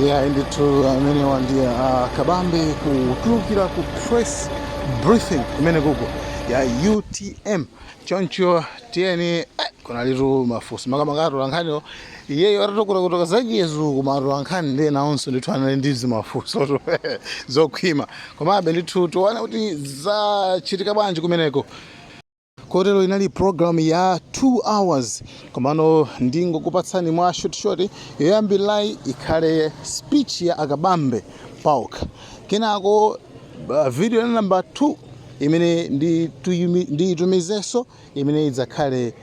Yeah, ndithu amenewa ndiye Kabambe kutulukira ku press briefing imene kuko ya UTM. Choncho tiyeni, kunalitu mafunso, makamaka atolankhaniwo. Iyeyo atatokutokutoka zachiyezu, koma atolankhani ndiye nawonso ndithu anali ndi zimafunso zokhwima. Komabe ndithu tione kuti zachitika bwanji kumeneko. Kotero inali program ya 2 hours, komano ndingokupatsani mwa short short. Yoyambirayi ikhale speech ya Akabambe paokha. Kenako video ya number 2 imene ndiyitumizenso, imene idzakhale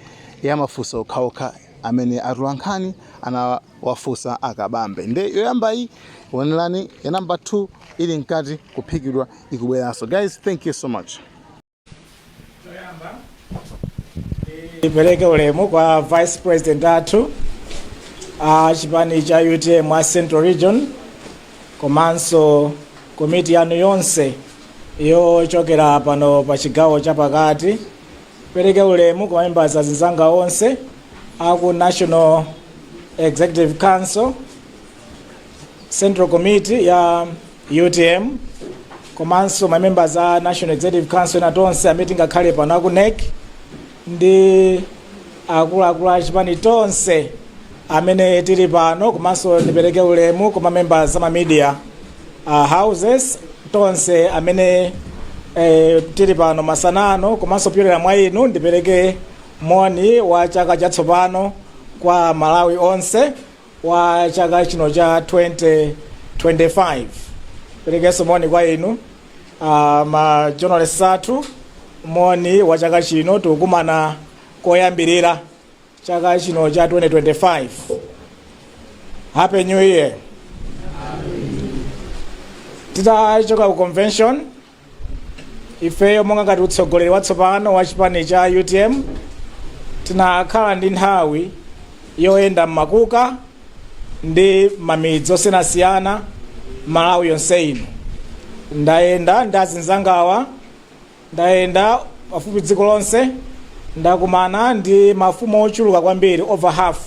ya mafunso okhaokha amene atolankhani anawafunsa Akabambe. Nde yoyambayi onerani, ya number 2 ili mkati kuphikidwa, ikubweranso. Guys, thank you so much. Choyamba ipereke ulemu kwa Vice President athu a chipani cha UTM a Central Region, komanso komiti yanu yonse yochokera pano pa chigawo chapakati. Pereke ulemu kwa members azinzanga onse aku National Executive Council, Central Committee ya UTM, komanso ma members a National Executive Council ena tonse amene tingakhale pano aku NEC, ndi akuluakulu a chipani tonse amene tili pano. Komanso ndipereke ulemu kwa members ama media houses tonse amene tili pano masanano. Komanso kupyolera mwa inu ndipereke moni wa chaka chatsopano kwa Malawi onse wa chaka chino cha 2025. Perekenso moni kwa inu ma journalists athu, moni wa chaka chino. Tikukumana koyambirira chaka chino cha 2025. Happy New Year! Titachoka ku convention, ifeyo monga ngati utsogoleri watsopano wa chipani cha UTM tinakhala ndi nthawi yoyenda m'makuka ndi mamidzi osiyanasiyana Malawi yonse ino. Ndayenda ndi azinzangawa, ndayenda pafupi dziko lonse. Ndakumana ndi mafumu ochuluka kwambiri, over half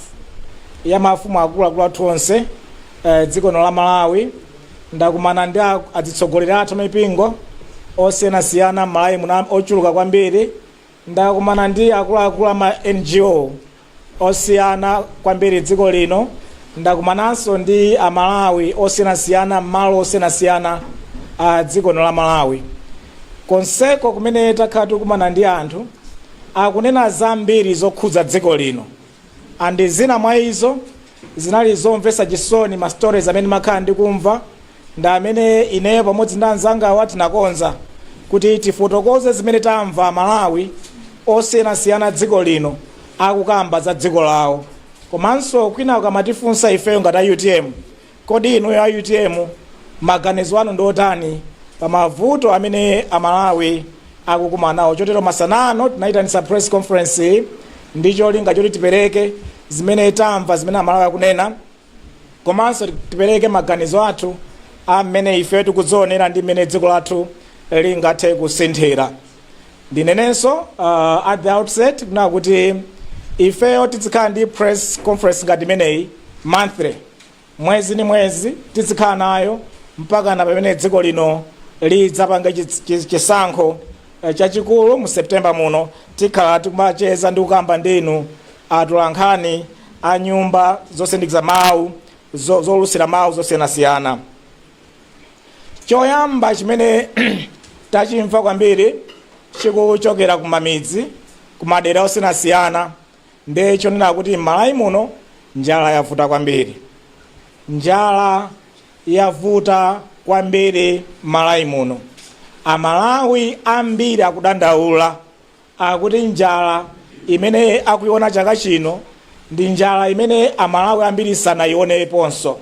ya mafumu akuluakulu athu onse dziko lino la Malawi. Ndakumana ndi atsogoleri athu amipingo osiyanasiyana m'Malawi muno ochuluka kwambiri. Ndakumana ndi akuluakulu ama NGO osiyana kwambiri dziko lino. Ndakumananso ndi Amalawi osiyanasiyana m'malo osiyanasiyana a dziko lino la Malawi. Konseko kumene takhala tikumana ndi anthu, akunena zambiri zokhudza dziko lino, and zina mwa izo zinali zomvetsa chisoni. Ma stories amene makhala ndikumva ndi amene ineyo pamodzi ndi anzangawa tinakonza kuti tifotokoze zimene tamva Malawi osiyanasiyana dziko lino akukamba za dziko lawo. Komanso kwina ukamatifunsa ifeyo ngati a UTM, kodi inuyo a UTM maganizo anu ndi otani pa mavuto amene Amalawi akukumana nawo? Chotero masanano tinayitanitsa press conference ndi cholinga choti tipereke zimene tamva, zimene Amalawi akunena, komanso tipereke maganizo athu a mmene ife tikudzionera ndi mmene dziko lathu lingathe kusinthira. Ndinenenso at the outset kuna kuti ifeyo tizikhala ndi press conference ngati imeneyi monthly, mwezi ni mwezi tizikhala nayo mpaka na pamene dziko lino lidzapange chisankho chachikulu mu September muno. Tikhala tikumacheza ndi kukamba ndinu atolankhani a nyumba zosindikiza mawu, zoulutsira mawu zosiyanasiyana. Choyamba chimene tachimva kwambiri chikuchokera kumamidzi, kumadera osiyanasiyana, ndi chonena kuti m'Malawi muno njala yavuta kwambiri. Njala yavuta kwambiri m'Malawi muno. Amalawi ambiri akudandaula, akuti njala imene akuiona chaka chino ndi njala imene Amalawi ambiri sanayioneponso.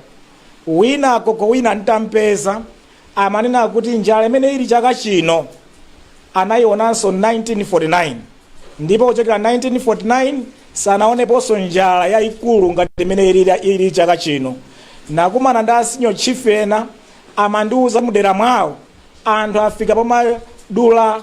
Wina, gogo wina ntampeza, amanena kuti njala imene ili chaka chino anayionanso 1949, ndipo kuchokera 1949 sanaoneponso njala yayikulu ngati imene ili chaka chino. Nakumana ndi a senior chief ena, amandiuza mudera mwawo anthu afika pomadula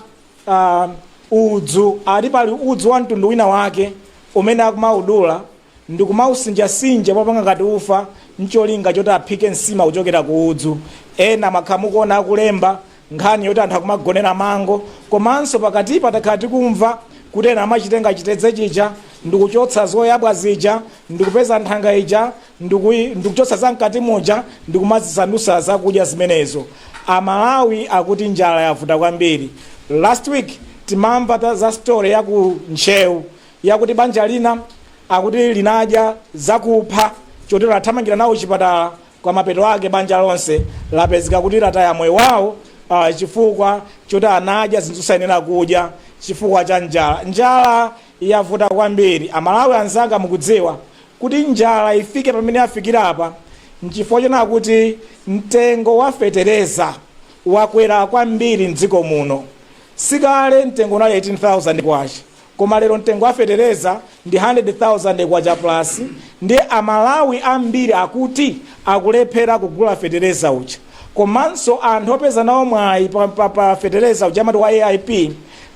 udzu. Ati pali udzu wa mtundu wina wake umene akumaudula. Ndikumausinjasinja popanga ngati ufa, ncholinga choti aphike nsima kuchokera ku udzu. Ena makhala mukuona akulemba nkhani yoti anthu akumagonera mango. Komanso pakatipa takhala tikumva kuti ena amachitenga chitedze chija, ndikuchotsa zoyabwa zija, ndikupeza nthanga ija, ndikuchotsa zamkati muja, ndikumazisandutsa zakudya zimenezo. Amalawi akuti njala yavuta kwambiri. Last week timamva za story ya ku Ntcheu, yakuti banja lina akuti linadya zakupha, chotero athamangira nawo chipatala. Kwa mapeto ake banja lonse lapezeka kuti lataya moyo wawo, chifukwa choti anadya zinthu zosayenera kudya chifukwa cha njala. Njala yavuta kwambiri. Amalawi anzanga, mukudziwa kuti njala ifike pamene yafikira apa nchifukwa chona kuti mtengo wa fetereza wakwera kwambiri mdziko muno. Sikale mtengo unali 18,000 kwacha, koma lero mtengo wa fetereza ndi 100,000 kwacha plus. Ndi Amalawi ambiri akuti akulephera kugula fetereza uja. Komanso anthu opeza nawo mwayi pa fetereza uja amati wa AIP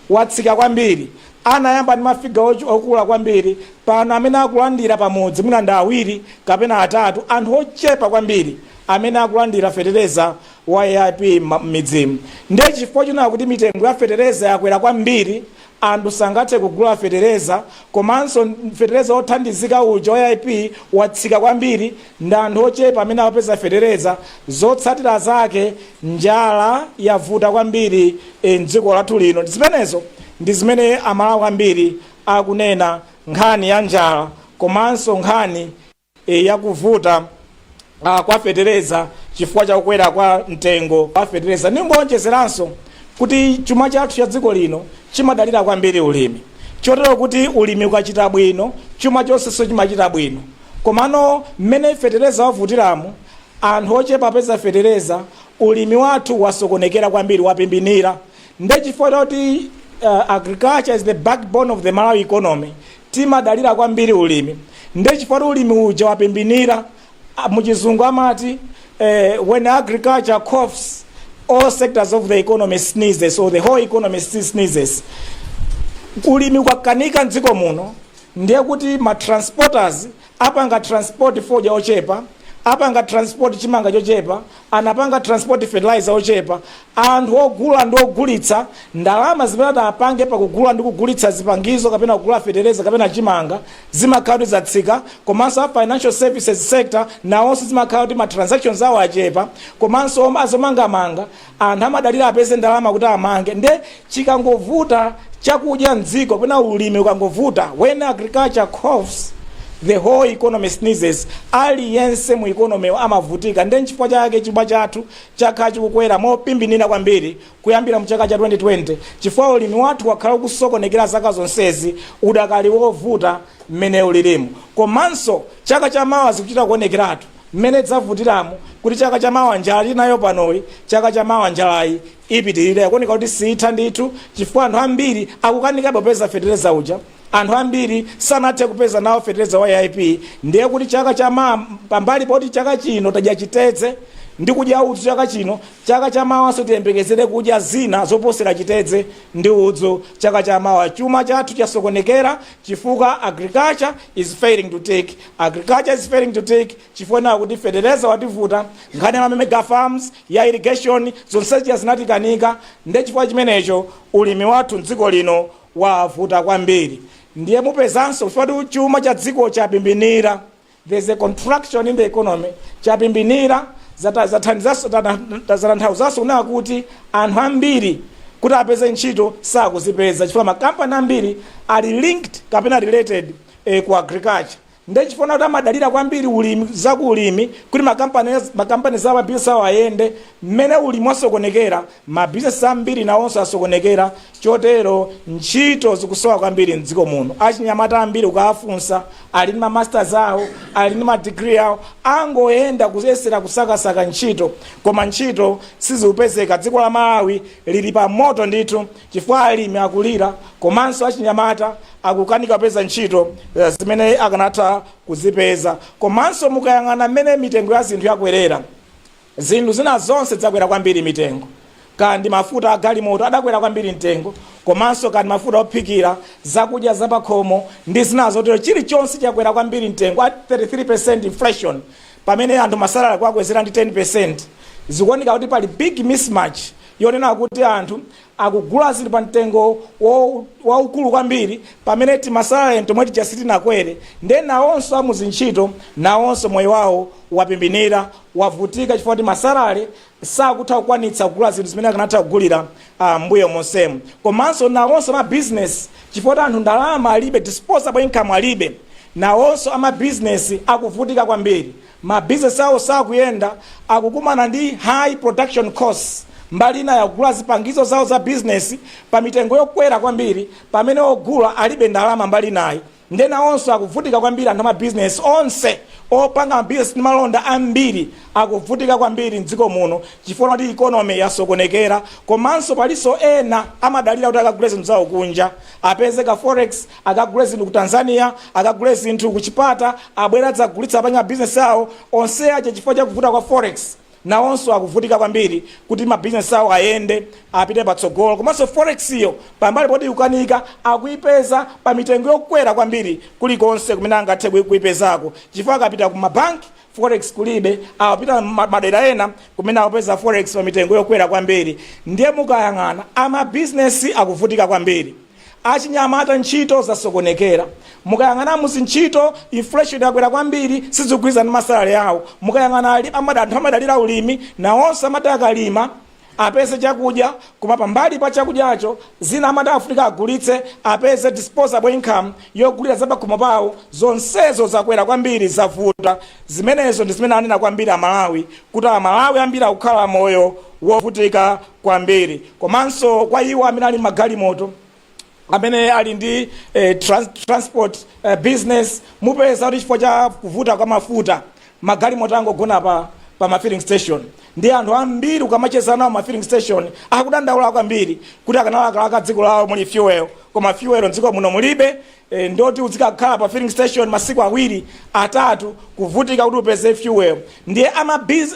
watsika kwambiri. Anayamba ndi mafiga okula kwambiri, pano amene akulandira pamudzi mwina ndi awiri kapena atatu, anthu ochepa kwambiri amene akulandira fetereza wa AIP m'midzimu. Ndiye chifukwa chonena kuti mitengo ya fetereza yakwera kwambiri, anthu sangathe kugula fetereza. Komanso fetereza othandizika uja wa AIP watsika kwambiri, ndi anthu ochepa amene akupeza fetereza. Zotsatira zake njala yavuta kwambiri mdziko lathu lino. Zimenezo ndi zimene Amalawi ambiri akunena, nkhani ya njala komanso nkhani yakuvuta kwa fetereza chifukwa chakukwera kwa mtengo wa fetereza. Ningonjezeranso kuti chuma chathu cha dziko lino chimadalira kwambiri ulimi, chotero kuti ulimi ukachita bwino, chuma chonsenso chimachita bwino. Komano mmene fetereza wavutiramo, anthu ochepa apeza fetereza, ulimi wathu wasokonekera kwambiri, wapimbinira. Nde chifukwa choti agriculture is the backbone of the Malawi economy, timadalira kwambiri ulimi, nde chifukwa kuti ulimi uja wapimbinira, muchizungu amati when agriculture coughs, all sectors of the economy sneezes, or the whole economy sneezes. Ulimi ukakanika mdziko muno, ndiye kuti ma transporters apanga transport fodya ochepa, apanga transport chimanga chochepa, anapanga transport fertilizer ochepa. Anthu ogula ndi ogulitsa, ndalama zimene apange pakugula ndi kugulitsa zipangizo kapena kugula fetereza kapena chimanga zimakhala kuti zatsika. Komanso a financial services sector nawonso zimakhala kuti ma transactions awo achepa. Komanso azomangamanga, anthu amadalira apeze ndalama kuti amange. Nde chikangovuta chakudya mdziko kapena ulimi ukangovuta, when agriculture coughs, the whole economy sneezes. Aliyense mu economy amavutika. Nde nchifukwa chake chuma chathu chakhala chikukwera mopimbinira kwambiri kuyambira mchaka cha 2020, chifukwa ulimi wathu wakhala ukusokonekera zaka zonsezi, udakali wovuta mmene ulilimu. Komanso chaka chamawa zikuchita kuonekeratu mmene dzavutiramo, kuti chaka chamawa njala tinayo panoyi, chaka chamawa njalayi ipitirira. Kuoneka kuti sitha ndithu, chifukwa anthu ambiri akukanikabe kupeza fetereza uja, anthu ambiri sanathe kupeza nawo fetereza wa AIP. Ndiye kuti chaka chamawa, pambali poti chaka chino tadya chitedze ndi kudya udzu chaka chino, chaka chamawanso tiyembekezere kudya zina zoposera chitedze ndi udzu chaka chamawa. Chuma chathu chasokonekera chifukwa agriculture is failing to take, agriculture is failing to take chifukwa na kuti fetereza wativuta, nkhani ya mega farms, ya irrigation, zonse zinatikanika. Nde chifukwa chimenecho ulimi wathu mdziko lino wavuta kwambiri. Ndiye mupezanso chifukwa chuma cha dziko chapimbinira, there's a contraction in the economy, chapimbinira, zatanthauzanso kunena kuti anthu ambiri kuti apeze ntchito sakuzipeza, chifukwa makampani ambiri ali linked kapena related ku agriculture. Nde chifukwa kuti amadalira kwambiri ulimi, zaku ulimi, kuti makampani zawo, mabizinesi awo ayende, mmene ulimi wasokonekera, mabizinesi ambiri nawonso asokonekera. Chotero ntchito zikusowa kwambiri mdziko muno. Achinyamata ambiri ukawafunsa, ali ndi ma masters awo, ali ndi ma degree awo, angoyenda kuyesera kusakasaka ntchito, koma ntchito sizikupezeka. Dziko la Malawi lili pa moto ndithu, chifukwa alimi akulira, komanso achinyamata akukanika kupeza ntchito zimene akanatha kuzipeza. Komanso mukayang'ana mmene mitengo ya zinthu yakwerera, zinthu zina zonse zakwera kwambiri mitengo. Kandi mafuta a galimoto adakwera kwambiri mtengo, komanso kandi mafuta ophikira, zakudya zapakhomo ndi zina zotero, chilichonse chakwera kwambiri mtengo at 33% inflation, pamene anthu ma salary kuwakwezera ndi 10%. Zikuoneka kuti pali big mismatch yonena kuti anthu akugula zinthu pa mtengo waukulu kwambiri, pamene tima salary tomwe tija sitinakwere. Nde nawonso amuzintchito, nawonso moyo wawo wapimbinira, wavutika, chifukwa kuti ma salary sakutha kukwanitsa kugula zinthu zimene akanatha kugulira mbuyo monsemu. Komanso nawonso amabizinesi, chifukwa kuti anthu ndalama alibe, disposable income alibe, nawonso amabizinesi akuvutika kwambiri. Mabizinesi awo sakuyenda, akukumana ndi high production costs. Mbali ina yakugula zipangizo zawo za bizinesi pa mitengo yokwera kwambiri, pamene ogula alibe ndalama mbali inayi. Nde nawonso akuvutika kwambiri. Anthu amabizinesi onse opanga mabizinesi ndi malonda ambiri akuvutika kwambiri mdziko muno, chifukwa kuti economy yasokonekera. Komanso palinso ena amadalira kuti akagule zinthu zawo kunja, apeze ka forex, akagule zinthu ku Tanzania, akagule zinthu ku Chipata, abwera adzagulitsa, apanga mabizinesi awo onse aja. Chifukwa chakuvuta kwa forex, nawonso akuvutika kwambiri kuti mabizinesi awo ayende, apite patsogolo. Komanso forex iyo, pambali poti ikukanika, akuipeza pa mitengo yokwera kwambiri kulikonse kumene angathe kuipezako, chifukwa akapita ku mabanki forex kulibe, awapita madera ena kumene akupeza forex pa mitengo yokwera kwambiri. Ndiye mukayang'ana, amabizinesi akuvutika kwambiri, achinyamata ntchito zasokonekera. Mukayang'ana muzintchito, inflation yakwera kwambiri, sizikugwirizana ndi ma salary awo. Mukayang'ana anthu amadalira ulimi, nawonso amati akalima apeze chakudya, koma pambali pa chakudyacho zina amati afunika agulitse, apeze disposable income yogulira zapakhomo pawo. Zonsezo zakwera kwambiri, zavuta. Zimenezo ndi zimene anena kwambiri Amalawi, kuti Amalawi ambiri akukhala moyo wovutika kwambiri. Komanso kwa iwo amene ali magalimoto, amene ali ndi transport business, mupeza kuti chifukwa cha kuvuta kwa mafuta, magalimoto angogona pa ma filling station. Ndi anthu ambiri ukamacheza nawo ma filling station, akudandaula kwambiri kuti akanalakalaka dziko lawo muli fuel, koma fuel mdziko muno mulibe. Ndoti uzikakhala pa filling station masiku 2, 3, kuvutika kuti upeze fuel. Ndiye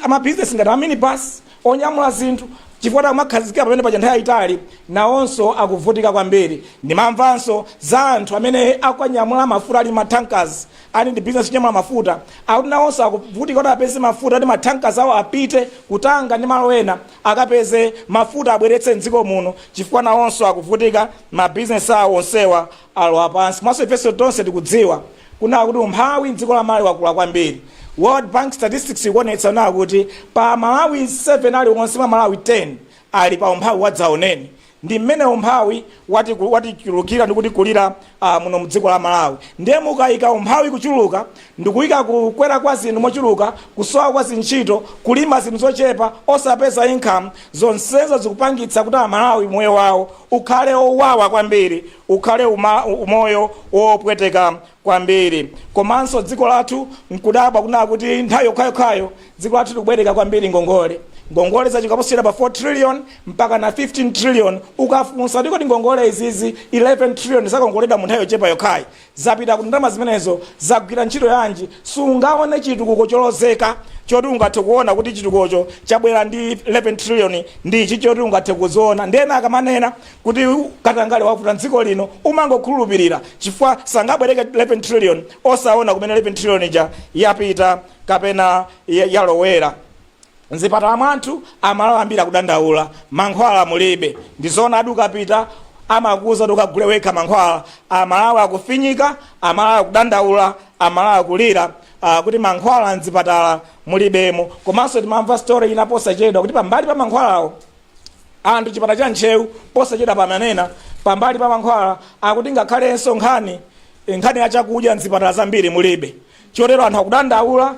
amabusiness ngati aminibus onyamula zinthu, chifukwa amakhazikika pamene paja nthawi yayitali, nawonso akuvutika kwambiri. Ndimamvanso za anthu amene akanyamula mafuta, ali ma tankers, ali ndi business yonyamula mafuta, akuti nawonso akuvutika kuti apeze mafuta, kuti ma tankers awo apite kutanga ndi malo ena akapeze mafuta, abweretse mdziko muno, chifukwa nawonso akuvutika, mabizinesi awo onsewa alowa pansi. Komanso ifenso tonse tikudziwa kuna kuti umphawi mdziko la Malawi wakula kwambiri. World Bank statistics ikuonetsa na kuti pa Malawi 7 aliwonse mwa Malawi 10 ali pa umphawi wadzaoneni. Ndi mmene umphawi watichulukira ndi kutikulira muno mdziko la Malawi. Ndiye mukayika umphawi kuchuluka, ndikuyika kukwera kwa zinthu mochuluka, kusowa kwa zintchito, kulima zinthu zochepa, osapeza income, zonsezo zikupangitsa kuti Amalawi moyo wawo ukhale owawa kwambiri, ukhale umoyo wopweteka kwambiri. Komanso dziko lathu, nkudabwa kunaa kuti nthawi yokhayokhayo dziko lathu likubwereka kwambiri ngongole. Ngongole zachoka posiyera pa 4 trillion mpaka na 15 trillion. Ukafunsa kuti kodi ngongole izizi 11 trillion zakongoledwa mu nthawi yochepa yokhayi zapita kuti, ndalama zimenezo zagwira ntchito yanji, sungaone chitukuko cholozeka choti ungathe kuona kuti chitukukocho chabwera ndi 11 trillion ndi ichi choti ungathe kuziona. Ndena akamanena kuti katangale wavuta mdziko lino, umangokhulupirira, chifukwa sangabwereke 11 trillion osaona kumene 11 trillion ija yapita kapena yalowera. Mzipatala mwanthu, Amalawi ambiri akudandaula, mankhwala mulibe. Ndizoona adi, ukapita amakuuza kuti ukagule wekha mankhwala. Amalawi akufinyika, Amalawi akudandaula, Amalawi akulira kuti mankhwala mzipatala mulibemo. Komanso timamva story ina posachedwa kuti pambali pa mankhwalawo, anthu chipatala cha Ntcheu posachedwa pamanena, pambali pa mankhwala akuti ngakhalenso nkhani ya chakudya mzipatala zambiri mulibe. Chotero anthu akudandaula,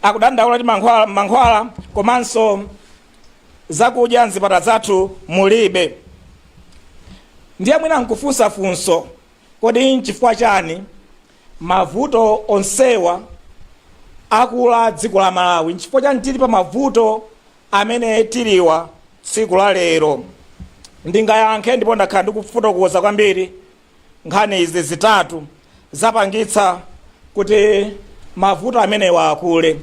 akudandaula kuti mankhwala komanso zakudya mzipatala zathu mulibe. Ndiye mwina nkufunsa funso, kodi nchifukwa chani mavuto onsewa akula dziko la Malawi? Nchifukwa chani tili pa mavuto amene tiliwa tsiku la lero? Ndingayankhe, ndipo ndakhala ndikufotokoza kwambiri, nkhani izi zitatu zapangitsa kuti mavuto amenewa akule.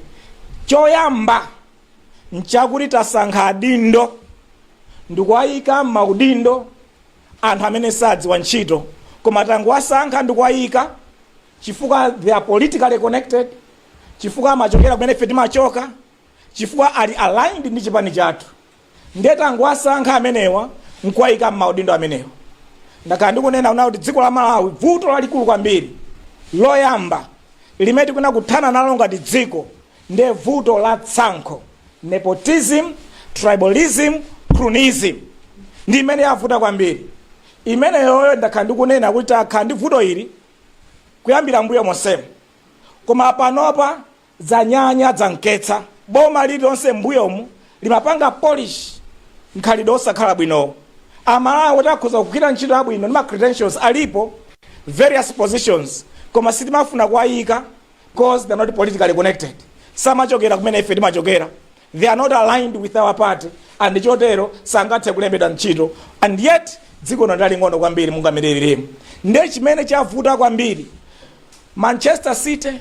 Choyamba nchakuti tasankha adindo ndikuwayika m'maudindo anthu amene sadziwa ntchito, koma tangowasankha ndikuwayika chifukwa they are politically connected, chifukwa amachokera kumene ife timachoka, chifukwa ali aligned ndi chipani chathu. Ndiye tangowasankha amenewa nkuwayika m'maudindo amenewa. Ndakhala ndikunena kuna kuti dziko la Malawi, vuto lalikulu kwambiri loyamba limene tikuna kuthana nalo ngati dziko ndiye vuto la tsankho, nepotism, tribalism, cronyism, ndi imene yavuta kwambiri imeneyoyo. Ndakhala ndikunena kuti takhala ndi vuto ili kuyambira mbuyo monsemo, koma panopa zanyanya zamketsa. Boma lililonse mbuyomu limapanga polish mkhalidwe osakhala bwinowo. Amalawi kuti akhoza kugwira ntchito yabwino ndi ma credentials alipo, various positions, koma sitimafuna kuwayika 'cause they're not politically connected, samachokera kumene ife timachokera, they are not aligned with our party, and chotero sangathe kulembedwa ntchito. And yet dziko lino ndaling'ono kwambiri munga lililimu. Ndiye chimene chavuta kwambiri, Manchester City,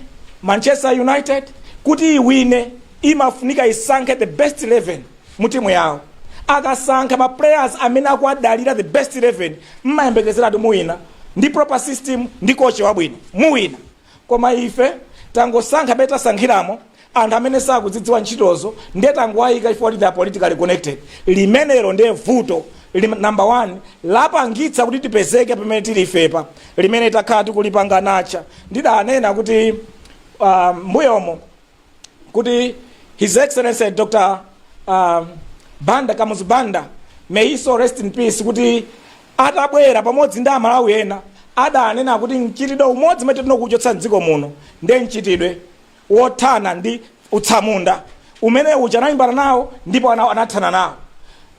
Manchester United kuti iwine imafunika isankhe the best 11 mu timu yawo. Akasankha ma players amene akuadalira, the best 11, mmayembekezeratu muwina ndi proper system ndi coach wabwino, muwina. Koma ife tangosankha beta tasankhiramo anthu amene sakudzidziwa ntchitozo, ndiye tangowayika chifukwa kuti they are politically connected. Limenelo ndiye vuto number one lapangitsa kuti tipezeke pamene tili ifepa, limene takhala tikulipanga nacha. Ndidanena kuti mbuyomo kuti His Excellency Dr Banda, Kamuzu Banda, may he so rest in peace, kuti atabwera pamodzi ndi Amalawi ena adanena kuti mchitidwe umodzi umene tinokuchotsa mdziko muno ndiye mchitidwe wothana ndi utsamunda umene uja. Analimbana nawo ndipo anathana nawo.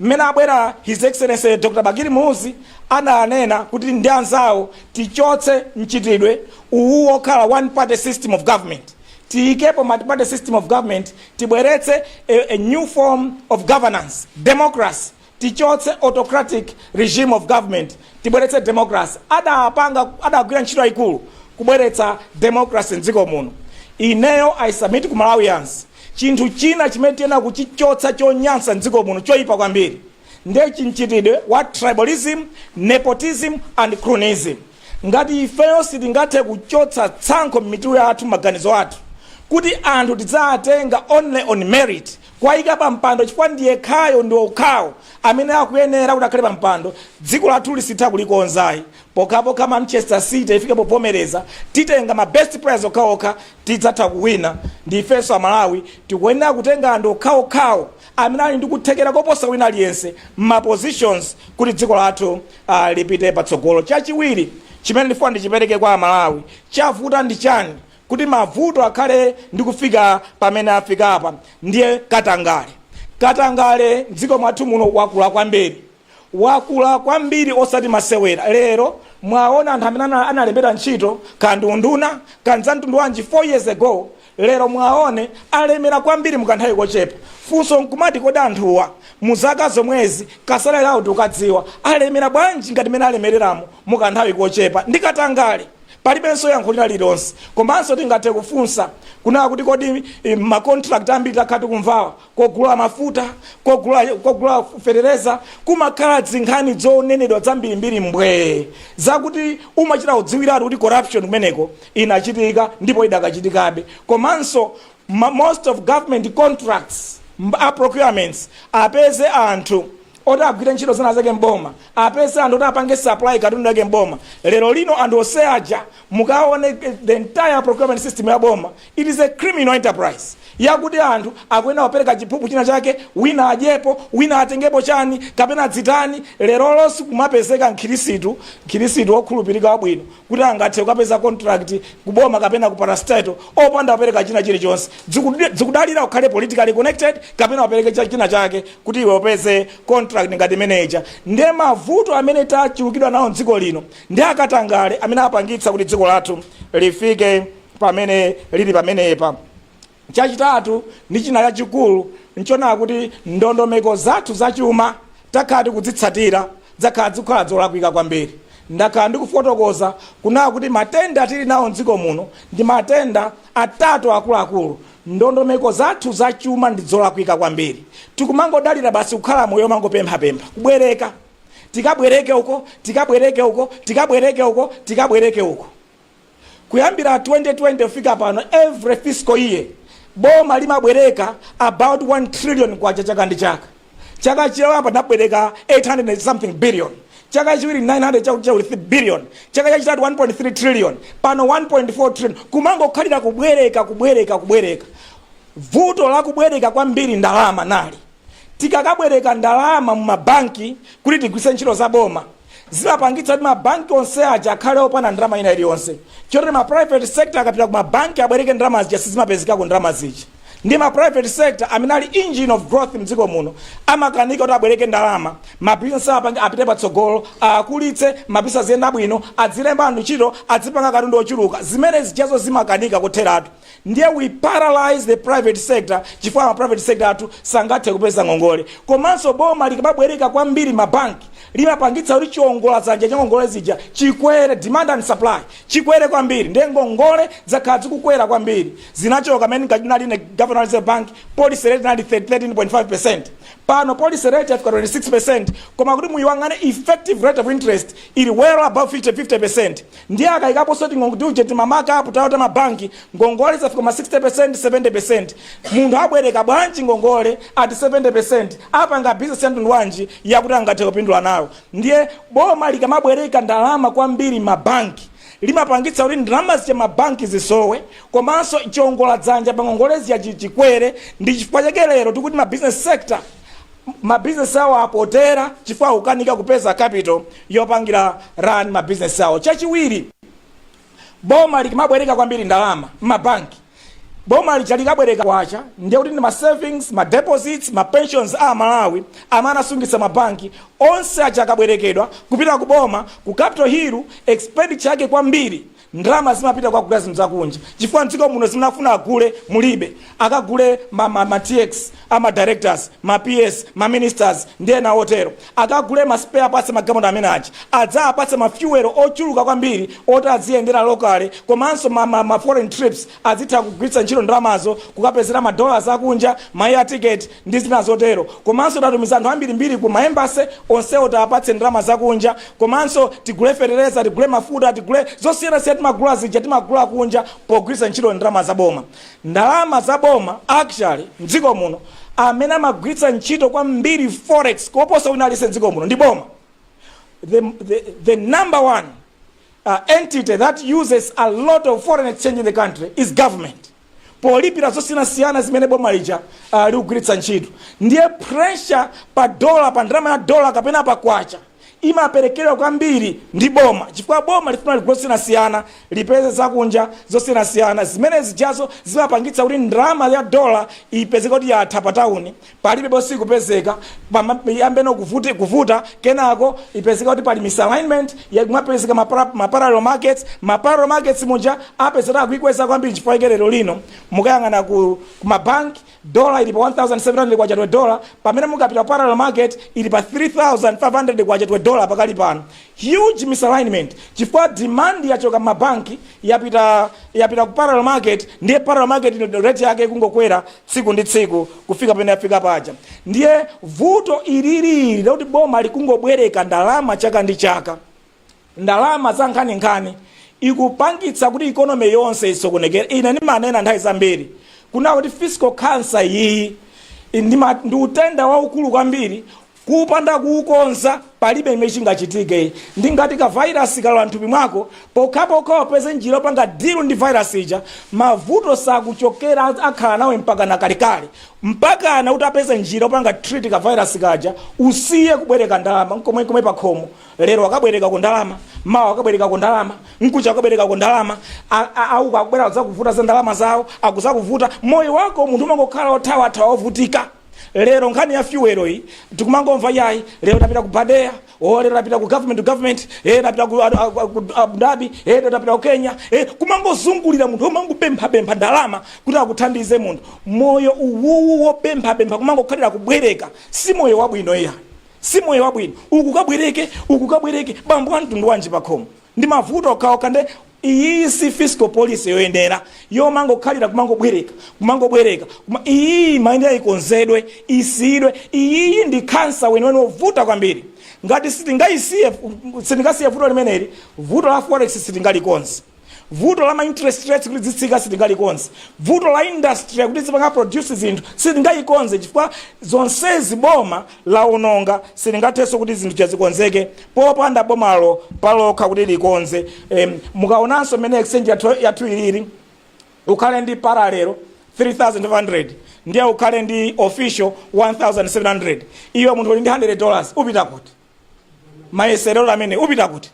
Mmene abwera His Excellency Dr Bakili Muluzi adanena kuti ndi anzawo, tichotse mchitidwe uwu wokhala one party system of government, tiyikepo multi-party system of government, tibweretse a new form of governance, democracy, tichotse autocratic regime of government, tibweretse democracy. Adapanga, adagwira ntchito yayikulu kubweretsa democracy mdziko muno. Ineyo I submit ku Malawians, chinthu china chimene tiyenera kuchichotsa chonyansa mdziko muno, choyipa kwambiri, ndiye chimchitidwe wa tribalism, nepotism and cronyism. Ngati ifeyo sitingathe kuchotsa tsankho m'mitu yathu, maganizo athu, kuti anthu tidzawatenga only on merit, kwayika pa mpando chifukwa ndiye khayo ndi okhawo amene akuyenera kuti akhale pa mpando, dziko lathu lisitha kulikonzayi. Pokhapokha Manchester City ifike povomereza, titenga ma best players okhaokha, tidzatha kuwina. Ndi ifenso Amalawi tikuyenera kutenga anthu okhaokhawo amene ali ndi kuthekera koposa wina aliyense ma positions kuti dziko lathu lipite patsogolo. Chachiwiri chimene ndifuna ndichipereke kwa Amalawi, chavuta ndi chani kuti mavuto akhale ndi kufika pamene afika apa? Ndiye katangale. Katangale mdziko mwathu muno wakula kwambiri, wakula kwambiri, osati masewera. Lero mwaona anthu amene analembedwa ntchito kandi unduna kandi za mtundu wanji 4 years ago, lero mwaone alemera kwambiri mukanthawi kochepa. Funso nkumati, kodi anthuwa muzaka zomwezi ka salary lawo tikukadziwa, alemera bwanji ngati mene alemereramo mukanthawi kochepa? Ndi katangale, palibenso yankho lina lililonse. Komanso tingathe kufunsa kunena kuti kodi ma contract ambiri takhala tikumvawa, kogula mafuta, kogula fetereza, kumakhala zinkhani zonenedwa zambirimbiri mbwee, zakuti umachita kudziwiratu kuti corruption kumeneko inachitika ndipo idakachitikabe. Komanso most of government contracts, a procurements, apeze anthu oti agwire ntchito zina zake mboma, apeze anthu oti apange supply katundu yake mboma. Lero lino anthu ose aja mukaone the entire procurement system ya boma, it is a criminal enterprise yakuti anthu akuyenera kupereka chiphuphu china chake, wina adyepo, wina atengepo chani kapena adzitani. Lero sikumapezeka mkhirisitu wokhulupirika wabwino kuti angathe kukapeza contract kuboma kapena ku parastatal opanda kupereka china chilichonse. Zikudalira ukhale politically connected kapena upereke china chake kuti iwe upeze contract ngati manager. Ndiye mavuto amene tachulukidwa nawo mdziko lino ndi akatangale amene apangitsa kuti dziko lathu lifike pamene lili pamenepa. Chachitatu ndi china chachikulu nchonena kuti ndondomeko zathu zachuma takhala tikudzitsatira zakhala zikukhala zolakwika kwambiri. Ndakhala ndikufotokoza kunaa kuti matenda tili nawo mdziko muno ndi matenda atatu akuluakulu. Ndondomeko zathu zachuma ndi zolakwika kwambiri. Tikumangodalira basi kukhala moyo mangopemphapempha, kubwereka, tikabwereke uko, tikabwereke uko, tikabwereke uko, tikabwereke uko. Kuyambira 2020 kufika pano, every fiscal year boma limabwereka about 1 trillion kwacha chaka ndi chaka. Chaka choyamba tinabwereka 800 and something billion, chaka chiwiri 900 chakuti billion, chaka chachitatu 1.3 trillion, pano 1.4 trillion. Kumangokhalira kubwereka, kubwereka, kubwereka. Vuto la kubwereka kwambiri ndalama nali: tikakabwereka ndalama mu mabanki kuti tigwiritse ntchito za boma, zimapangitsa kuti mabanki onse aja akhale opanda ndalama ina iliyonse. Chotero ma private sector akapita ku mabanki abwereke ndalama zija, sizimapezekako ndalama zija. Ndi ma private sector amene ali engine of growth mdziko muno amakanika kuti abwereke ndalama, mabizinesi apange apite patsogolo, akulitse mabizinesi, aziyenda bwino, adzilemba anthu ntchito, adzipanga katundu ochuluka. Zimene zijazo zimakanika kutheratu. Ndiye we paralyze the private sector chifukwa ma private sector athu sangathe kupeza ngongole. Komanso boma likamabwereka kwambiri mabanki, limapangitsa kuti chiwongola dzanja cha ngongole zija chikwere, demand and supply chikwere kwambiri. Ndiye ngongole zakhala zikukwera kwambiri. Zinachoka mene nali ine governor Reserve Bank, policy rate inali 13.5. Pano policy rate yafika 26, koma kuti muyang'ane effective rate of interest ili well above 50%. Ndiye akayikaponso ting'ong'tiuje tima markup tawo ta mabanki, ngongole zafika ma 60%, 70. Munthu abwereka bwanji ngongole at 70? Apanga business ya mtundu wanji yakuti angathe kupindula nawo? Ndiye boma likamabwereka ndalama kwambiri mabanki, limapangitsa kuti ndalama zija mabanki zisowe, komanso chiongola dzanja pa ngongole zija chikwere. Ndi chifukwa chake lero tikuti ma business sector, mabizinesi awo apotera chifukwa akukanika kupeza capital yopangira run mabizinesi awo. Chachiwiri, boma likamabwereka kwambiri ndalama m'mabanki, boma lija likabwereka kwacha, ndiye kuti ndi ma savings, ma deposits, ma pensions a Malawi amene asungitsa mabanki onse aja akabwerekedwa kupita ku boma, ku Capital Hill, expenditure yake kwambiri ndalama zimapita kwa kugula zinthu zakunja, chifukwa mdziko muno zimunafuna agule mulibe. Akagule ma TX ama directors, ma PS, ma ministers ndi ena otero. Akagule ma spare parts magalimoto amene aja, adzapatse ma fuel ochuluka kwambiri oti aziyendera locally, komanso ma foreign trips azitha kugwiritsa ntchito ndalamazo kukapezera ma dollars akunja, ma air ticket ndi zina zotero. Komanso tatumiza anthu ambirimbiri ku ma embassy, onsewo tiapatse ndalama zakunja. Komanso tigule fetereza, tigule mafuta, tigule zosiyanasiyana timagula zija, timagula kunja pogwiritsa ntchito ndalama za boma. Ndalama za boma actually mdziko muno, amene amagwiritsa ntchito kwambiri forex koposa wina aliyense mdziko muno ndi boma. The number one entity that uses a lot of foreign exchange in the country is government, polipira zosiyanasiyana zimene boma lija likugwiritsa ntchito. Ndiye pressure pa dola, pa ndalama ya dola kapena pa kwacha, imaperekedwa kwambiri ndi boma, chifukwa boma lifuna ligule zosiyanasiyana, lipeze zakunja zosiyanasiyana. Zimene zijazo zimapangitsa kuti ndalama ya dola ipezeke kuti yatha pa tawuni, palibe posi kupezeka, yambeno kuvuta. Kenako ipezeka kuti pali misalignment, kumapezeka ma parallel markets. Ma parallel markets muja apezeka akuikweza kwambiri. Chifukwa ike lero lino mukayang'ana ku mabanki, dola ili pa 1700 kwacha to dollar, pamene mukapita parallel market ili pa 3500 kwacha to dollar pakali pano. Huge misalignment, chifukwa demand yachoka mabanki yapita ku parallel market. Ndiye parallel market rate yake kungokwera tsiku ndi tsiku kufika pamene yafika paja. Ndiye vuto ililili lakuti boma likungobwereka ndalama chaka ndi chaka, ndalama za nkhaninkhani, ikupangitsa kuti economy yonse isokonekere. Ine ndimanena nthawi zambiri kuna kuti fiscal cancer iyi ndi utenda waukulu kwambiri. Kupanda kuukonza, palibe imene chingachitike. Ndi ngati ka virus kalowa mthupi mwako, pokhapokha upeze njira yopanga deal ndi virus ija, mavuto sakuchokera, akhala nawe mpaka na kalekale, mpaka na kuti apeze njira yopanga treat ka virus kaja, usiye kubwereka ndalama nkomwe pakhomo. Lero akabwereka ku ndalama, mawa akabwereka ku ndalama, mkucha akabwereka ku ndalama, auka akubwera zakuvuta za ndalama zawo, akuzakuvuta moyo wako. Munthu umangokhala othawathawa, ovutika. Lero nkhani ya fuel iyi tikumangomva, yayi, lero tapita ku Badea, o lero tapita ku government to government, tapita ku Abu Dhabi, tapita ku Kenya, kumangozungulira. Munthu umangopemphapempha ndalama kuti akuthandize. Munthu moyo uwuwu wopemphapempha, kumangokhalira kubwereka, si moyo wabwino iya. Si moyo wabwino. Uku kabwereke, uku kabwereke, bambo wa mtundu wanji pakhomo? Ndi mavuto okhaokha. Nde iyi si fiscal policy yoyenera yomangokhalira kumangobwereka, kumangobwereka. Iyi mayenera ikonzedwe, isiyidwe. Iyiyi ndi khansa weniweni wovuta kwambiri. Ngati sitingayisiye, sitingasiye vuto limeneli, vuto la forex sitingalikonze, vuto la ma interest rates kuti zitsika sitingalikonze, vuto la industry kuti zipanga produce zinthu sitingayikonze, chifukwa zonsezi boma laononga. Sitingathenso kuti zinthu chazikonzeke popanda bomalo palokha kuti likonze. Mukaonanso mmene exchange yathu ilili, ukhale ndi parallel 3500, ndiye ukhale ndi official 1700. Iwe munthu uli ndi $100, upita kuti? Mayeserero amene upita kuti?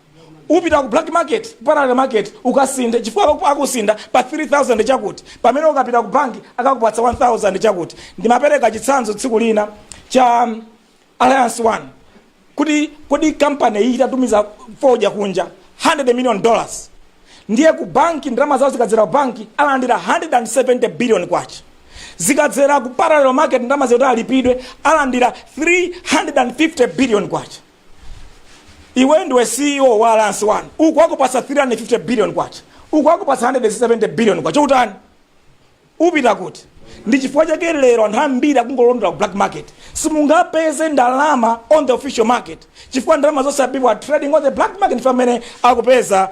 Upita ku black market, parallel market, ukasinthe, chifukwa akusinda pa 3000 chakuti, pamene ukapita ku banki akakupatsa 1000 chakuti. Ndimapereka chitsanzo tsiku lina cha Alliance One, kuti kodi kampani iyi itatumiza fodya kunja $100 million, ndiye ku banki ndalama zawo zikadzera ku banki alandira 170 billion kwacha, zikadzera ku parallel market ndalama zoti alipidwe alandira 350 billion kwacha. Iwe ndiwe CEO wa Alliance One, uku akupatsa 350 billion kwacha, uku akupatsa 170 billion kwacha, utani? Upita kuti? Ndi chifukwa chake lero anthu ambiri akungolondola ku black market. Simungapeze ndalama on the official market, chifukwa ndalama zonse people are trading on the black market, ndife amene akupeza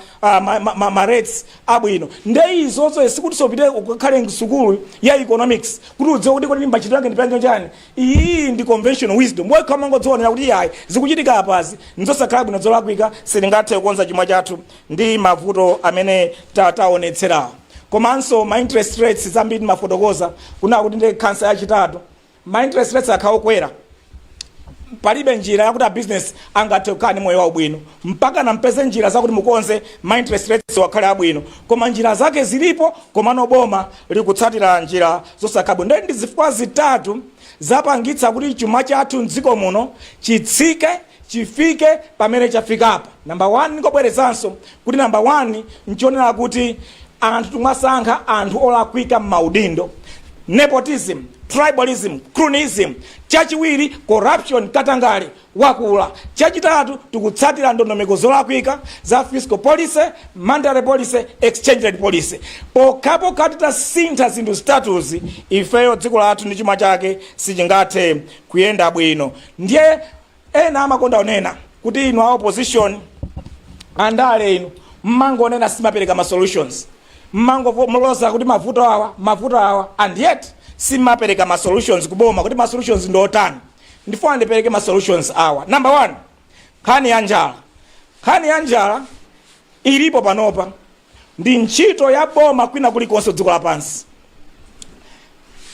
ma rates abwino. Nde izonso sikuti sopite ukakhale msukulu ya economics kuti udziwe kuti kodi machitidwe ake ndipange chani. Iyi ndi conventional wisdom, wekha umangodzionera kuti yayi, zikuchitika apazi nzosakhala bwino, zolakwika, sitingathe kukonza chuma chathu ndi mavuto amene taonetserawo. Komanso ma interest rates, zambiri mafotokoza kuna kuti ndi khansa yachitatu. Ma interest rates akhala okwera, palibe njira yakuti a business angathe kukhala ndi moyo waubwino mpaka nampeze njira zakuti mukonze ma interest rates wakhale abwino. Koma njira zake zilipo, komano boma likutsatira njira zosakhala bwino. Ndiye ndi zifukwa zitatu zapangitsa kuti chuma chathu mdziko muno chitsike, chifike pamene chafikapo. Number one, ndikobwerezanso kuti number one nchionera kuti anthu timasankha anthu olakwika m'maudindo: nepotism, tribalism, cronyism. Chachiwiri, corruption, katangale wakula. Chachitatu, tikutsatira ndondomeko zolakwika za fiscal policy, monetary policy, exchange rate policy. Pokhapokha titasintha zinthu zitatuzi, ifeyo dziko lathu ndi chuma chake sichingathe kuyenda bwino. Ndiye ena amakonda kunena kuti inu a opposition, andale inu, mmangonena, simapereka ma solutions, mmangoloza kuti mavuto awa, mavuto awa, and yet simapereka ma solutions kuboma kuti ma solutions ndi otani. Ndifuna ndipereke ma solutions awa. Number one, nkhani ya njala. Nkhani ya njala ilipo panopa, ndi ntchito ya boma kwina kulikonse dziko lapansi.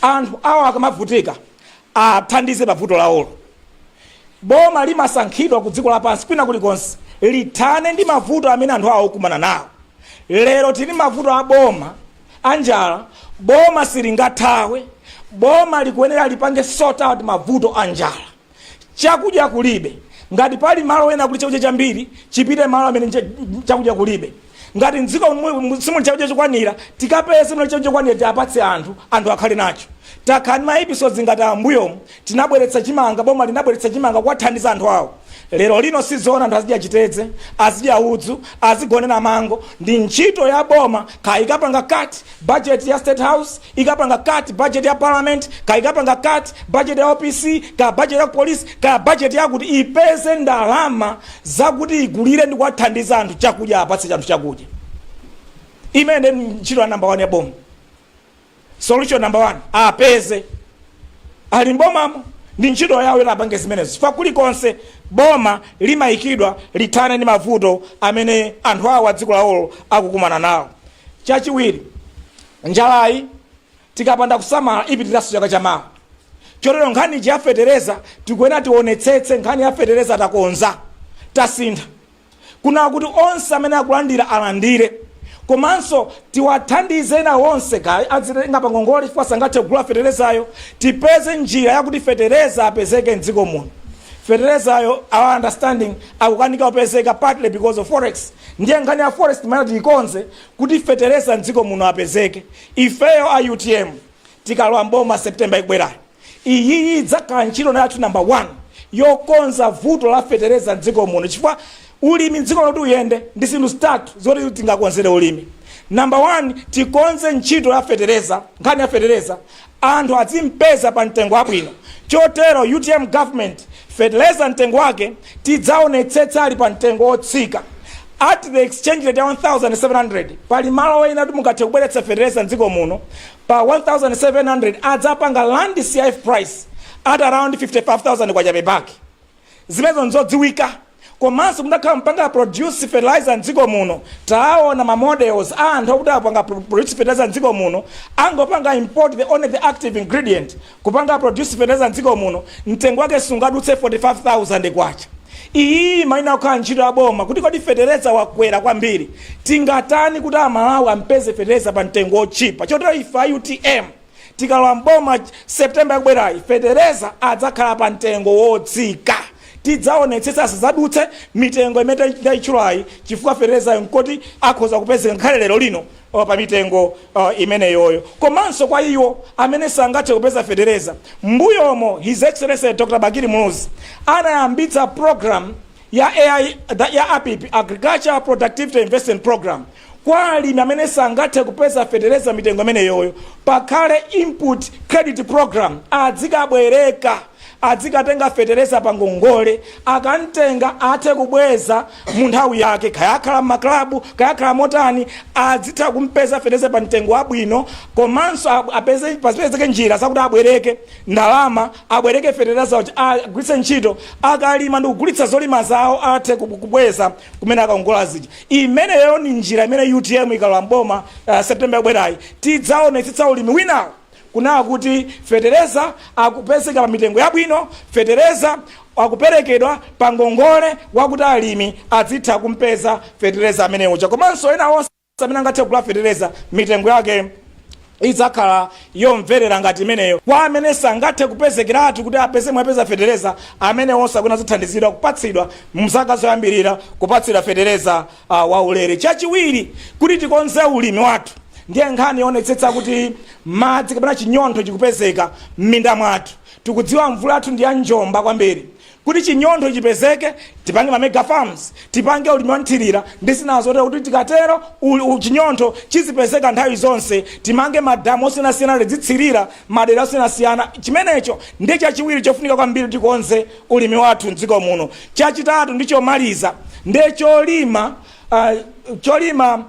Anthu awa akamavutika, athandize pavuto lawolo. Boma limasankhidwa ku dziko lapansi kwina kulikonse lithane ndi mavuto amene anthu awo akumana nawo. Lero tili mavuto a boma anjala, boma silingathawe. Boma likuyenera lipange sort out mavuto a njala. Chakudya kulibe. Ngati pali malo ena kuli chakudya chambiri, chipite malo amene chakudya kulibe. Ngati mdziko simuli chakudya chokwanira, tikapeze muli chakudya chokwanira, tiapatse anthu, anthu akhale nacho. Takhala ndi ma episodes ngati ambuyomu tinabweretsa chimanga, boma linabweretsa chimanga kuwathandiza anthu awo. Lero lino sizoona anthu azidya chitedze, azidya udzu, azigonera mango. Ndi ntchito ya boma, kaya ikapanga cut budget ya State House, ikapanga cut budget ya Parliament, kaya ikapanga cut budget ya OPC, kaya budget ya police, kaya budget yakuti, ipeze ndalama zakuti igulire ndi kuwathandiza anthu chakudya, apatse anthu chakudya. Imene ndi ntchito ya number one ya boma. Solution number one, apeze ali mbomamo, ndi ntchito yawo ila apange zimenezo, chifukwa kulikonse boma limayikidwa lithane ndi mavuto amene anthu awo a dziko lawolo akukumana nawo. Chachiwiri, njalayi tikapanda kusamala ipitiranso chaka chamawa. Chotero nkhani ya fetereza, tikuyenera tionetsetse nkhani ya fetereza takonza, tasintha kuna kuti onse amene akulandira alandire, komanso tiwathandize ena onse ka azitenga pangongole chifukwa sangathe kugula feterezayo. Tipeze njira yakuti fetereza apezeke mdziko muno. Feterezayo, our understanding, akukanika kupezeka partly because of forex. Ndiye nkhani ya forex timene tiyikonze kuti fetereza mdziko muno apezeke. Ifeyo a UTM tikalowa mboma September ikubwerayo, iyi idzakhala ntchito yathu number one. Yokonza vuto la fetereza mdziko muno, chifukwa ulimi mdziko kuti uyende ndi zinthu zitatu zoti tingakonzere ulimi. Number one, tikonze ntchito ya fetereza, nkhani ya fetereza, anthu azimpeza pa mtengo wabwino. Chotero UTM government, fetereza mtengo wake tidzaonetsetsa ali pa mtengo wotsika at the exchange rate ya 1700. Pali malo ena kuti mungathe kubweretsa fetereza mdziko muno pa 1700, adzapanga land CIF price at around 55,000 kwacha per bag. Zimenezo nzodziwika. Komanso mudakhala mpanga produce fertilizer mdziko muno, taona ma models a anthu akuti apanga produce fertilizer mdziko muno, angopanga import the only the active ingredient, kupanga produce fertilizer mdziko muno, mtengo wake sungadutse 45,000 kwacha. Iyi maina kukhala ntchito ya boma kuti kodi fetereza wakwera kwambiri, tingatani kuti Amalawi ampeze fetereza pa mtengo wochipa? Chotero ife a UTM tikalowa mboma September yakubwerayi, fetereza adzakhala pa mtengo wotsika. Tidzaonetsetsa asadzadutse mitengo imene ndayitchulayi, chifukwa feterezayo nkoti akhoza kupezeka ngakhale lero lino pa mitengo imeneyoyo. Komanso kwa iwo amene sangathe kupeza fetereza, mbuyomo His Excellency Dr Bakili Muluzi anayambitsa program ya AI, ya APIP, Agriculture Productivity Investment Program. Kwa alimi amene sangathe kupeza fetereza mitengo imeneyoyo, pakhale input credit program, adzikabwereka, adzikatenga fetereza pa ngongole, akamtenga athe kubweza mu nthawi yake, kayakhala m'maklabu, kayakhala motani, adzitha kumpeza fetereza pa mtengo wabwino. Komanso apeze, pasipezeke njira zakuti abwereke ndalama, abwereke fetereza kuti agwiritse ntchito akalima ndi kugulitsa zolima zawo, athe kubweza kumene akaongola zija. Imeneyo ni njira imene UTM ikalowa mboma September yabwerayi tidzaonetsetsa ulimi winawo kunaa kuti fetereza akupezeka pa mitengo yabwino, fetereza akuperekedwa pa ngongole, wakuti alimi adzitha kumpeza fetereza amene uja. Komanso ena onse amene angathe kugula fetereza, mitengo yake idzakhala yomverera ngati imeneyo. Kwa amene sangathe kupezekeratu kuti apeze mwapeza fetereza, amene onse akuna zithandizidwa kupatsidwa mzaka zoyambirira, kupatsidwa fetereza waulere. Chachiwiri, kuti tikonze ulimi wathu, ndiye nkhani yoonetsetsa kuti madzi kapena chinyontho chikupezeka m'minda mwathu. Tikudziwa mvula yathu ndi ya njomba kwambiri. Kuti chinyontho chipezeke, tipange ma mega farms, tipange ulimi wanthirira ndi zina zotero, kuti tikatero chinyontho chizipezeka nthawi zonse. Timange madamu osiyanasiyana, tidzitsirira madera osiyanasiyana. Chimenecho ndi chachiwiri chofunika kwambiri, tikonze ulimi wathu mdziko muno. Chachitatu ndi chomaliza, ndi cholima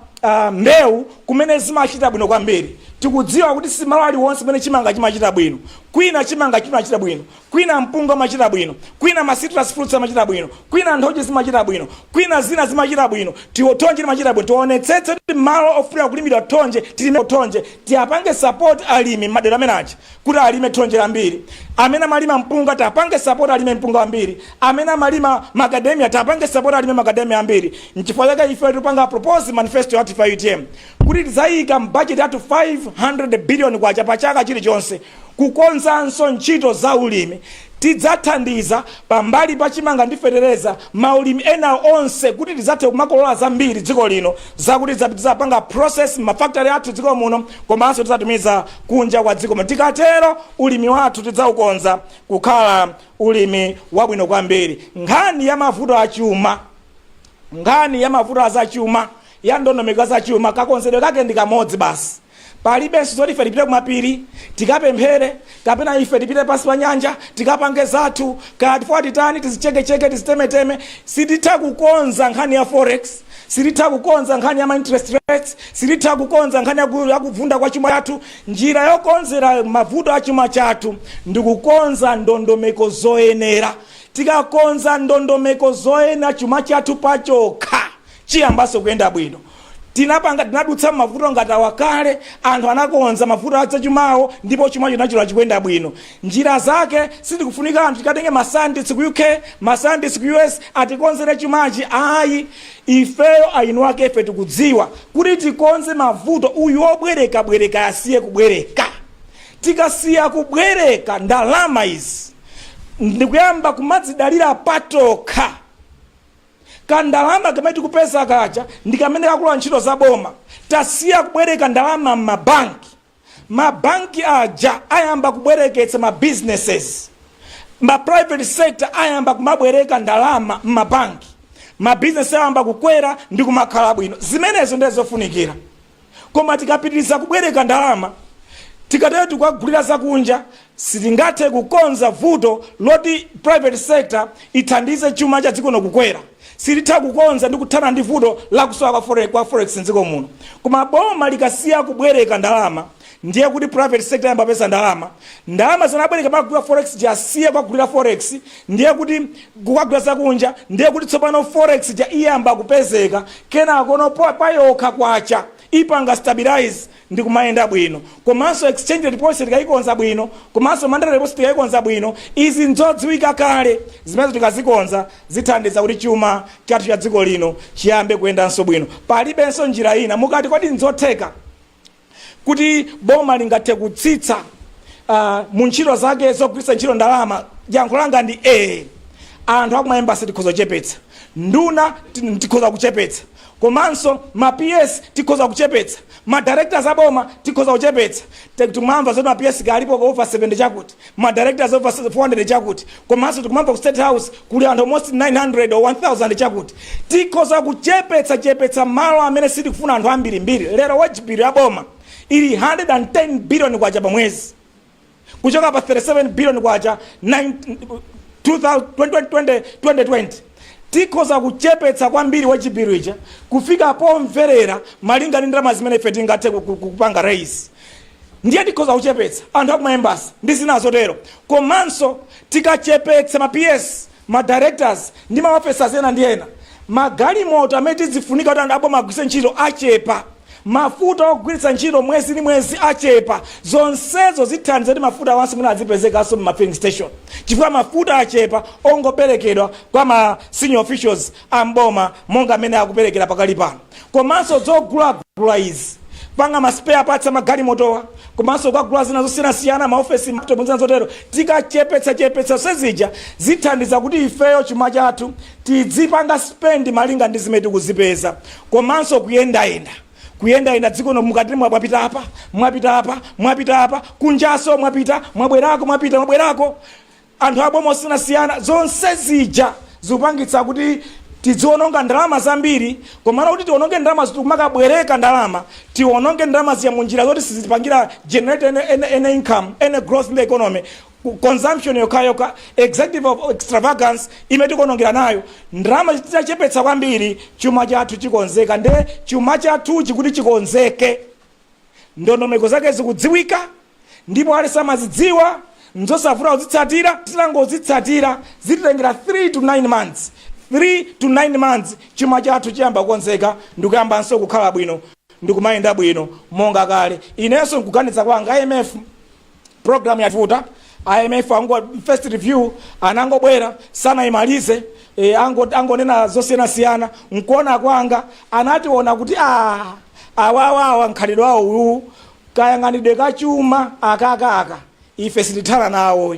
mbewu kumene zimachita bwino kwambiri. Tikudziwa kuti si malo aliwonse kumene chimanga chimachita bwino. Kwina chimanga chimachita bwino, kwina mpunga amachita bwino, kwina ma citrus fruits amachita bwino, kwina nthochi zimachita bwino, kwina zina zimachita bwino, tiwo thonje limachita bwino. Tionetsetse kuti malo ofunika kulimidwa thonje tilime thonje, tiapange support alimi madera amene aja kuti alime thonje lambiri. Amene amalima mpunga, tiapange support alime mpunga ambiri. Amene amalima macadamia, tiapange support alime macadamia ambiri. Nchifukwa chake ife tipanga propose manifesto yathu pa UTM kuti tidzayika mbudget yathu 500 billion kwacha pa chaka chilichonse kukonzanso ntchito za ulimi. Tidzathandiza pambali pa chimanga ndi fetereza maulimi ena onse kuti tidzathe kumakolola zambiri dziko lino, zakuti tidzapanga process mafactory athu dziko muno, komanso tidzatumiza kunja kwa dziko muno. Tikatero ulimi wathu tidzaukonza kukhala ulimi wabwino kwambiri. Nkhani ya mavuto achuma, nkhani ya mavuto azachuma, ya ndondomeko zachuma, kakonzedwe kake ndi kamodzi basi. Palibenso zoti ife tipite kumapiri tikapemphere, kapena ife tipite pansi pa nyanja tikapange zathu, kaya tifuna titani, tizichekecheke, tizitemeteme. Sititha kukonza nkhani ya forex, sititha kukonza nkhani ya ma interest rates, sititha kukonza nkhani ya kuvunda kwa chuma chathu. Njira yokonzera mavuto a chuma chathu ndi kukonza ndondomeko zoyenera. Tikakonza ndondomeko zoyenera, chuma chathu pachokha chiyambanso kuyenda bwino. Tinapanga, tinadutsa mavuto ngati awakale, anthu anakonza mavuto azachumawo ndipo chumacho nachilo chikuyenda bwino. Njira zake sitikufunika anthu tikatenge ma scientists ku UK, ma scientists ku US atikonzere chumachi, ayi. Ifeyo ainu ake ife tikudziwa kuti tikonze mavuto uyu wobwereka bwereka asiye kubwereka. Tikasiya kubwereka ndalama izi ndikuyamba kumadzidalira patokha, kandalama kamene tikupeza kaja ndi kamene kakula ntchito za boma. Tasiya kubwereka ndalama m'mabanki, mabanki aja ayamba kubwereketsa ma businesses. Ma private sector ayamba kumabwereka ndalama m'mabanki, mabizinesi ayamba kukwera ndi kumakhala bwino. Zimenezo ndiye zofunikira. Koma tikapitiriza kubwereka ndalama, tikatero tikukagulira zakunja, sitingathe kukonza vuto loti private sector ithandize chuma cha dziko kukwera. Sititha kukonza ndi kuthana ndi vuto lakusowa kwa forex mdziko muno. Koma boma likasiya kubwereka ndalama, ndiye kuti private sector yamba peza ndalama. Ndalama zinabwereka pakugula forex jasiya kwagulira forex, ndiye kuti kukagula zakunja, ndiye kuti tsopano forex ja iyamba kupezeka. Kenakono payokha kwacha ipanga stabilize ndi kumayenda bwino. Komanso exchange rate policy tikayikonza bwino, komanso monetary policy tikayikonza bwino, izi nzodziwika kale, zimene tikazikonza zithandiza kuti chuma chathu cha dziko lino chiyambe kuyendanso bwino. Palibenso njira ina. Mukati, kodi nzotheka kuti boma lingathe kutsitsa mu ntchito zake zogwiritsa ntchito ndalama? Yankho langa ndi a. Anthu akuma embassy tikhoza kuchepetsa, nduna tikhoza kuchepetsa, komanso ma PS tikhoza kuchepetsa, ma directors aboma tikhoza kuchepetsa. Tikumamva zoti ma PS kalipo over 70 chakuti, ma directors over 400 chakuti, komanso tikumamva ku State House kuli anthu almost 900 or 1000 chakuti. Tikhoza kuchepetsa chepetsa malo amene sitikufuna anthu ambirimbiri. Lero wage bill ya boma ili 110 billion kwacha pa mwezi, kuchoka pa 37 billion kwacha 2020 2020. Tikhoza kuchepetsa kwambiri wage bill ija kufika pomverera malinga ndi ndalama zimene ife tingathe kupanga raise. Ndiye tikhoza kuchepetsa anthu akuma embassy ndi zina zotero. Komanso tikachepetsa ma PS, ma directors ndi ma officers ena ndi ena, magalimoto amene tizifunika kuti anthu aboma agwiritse ntchito achepa, mafuta ogwiritsa ntchito mwezi ndi mwezi achepa. Zonsezo zithandiza kuti mafuta awanso mwina azipezekanso mma filling station, chifukwa mafuta achepa ongoperekedwa kwa ma senior officials amboma monga amene akuperekera pakali pano. Komanso zogulagula izi, panga ma spare parts amagalimotowa, komanso kukagula zina zosiyanasiyana, maofesi, laptop, zina zotero, tikachepetsa chepetsa sezija, zithandiza kuti ifeyo chuma chathu tidzipanga spend malinga ndi zimene tikuzipeza. Komanso kuyendayenda, kuyendayenda dziko no, mukati mwapita apa, mwapita apa, mwapita apa, kunjaso mwapita, mwabwerako, mwapita, mwabwerako, anthu aboma osiyanasiyana, zonse zija zikupangitsa kuti tidziononga ndalama zambiri. Komano kuti tiononge ndalama, tikumakabwereka ndalama, tiononge ndalama ziya munjira zoti sizipangira generate any income, any growth in the economy. Consumption yokhayokha, executive of extravagance imene tikuonongera nayo ndalama. Titachepetsa kwambiri, chuma chathu chikonzeka. Nde chuma chathuchi kuti chikonzeke, ndondomeko zake zikudziwika ndipo ali samazidziwa, nzosavuta kuzitsatira. Titangozitsatira, zititengera 3 to 9 months, 3 to 9 months, chuma chathu chiyamba kukonzeka ndikuyambanso kukhala bwino ndikumayenda bwino monga kale. Inenso nkuganiza kwanga, IMF program yavuta. IMF ango first review anangobwera, sanayimalize, angonena zosiyanasiyana. Nkuona kwanga anationa kuti a awawawa nkhalidwe awo uyu, kayang'anidwe kachuma akaka, ife sitithana nawo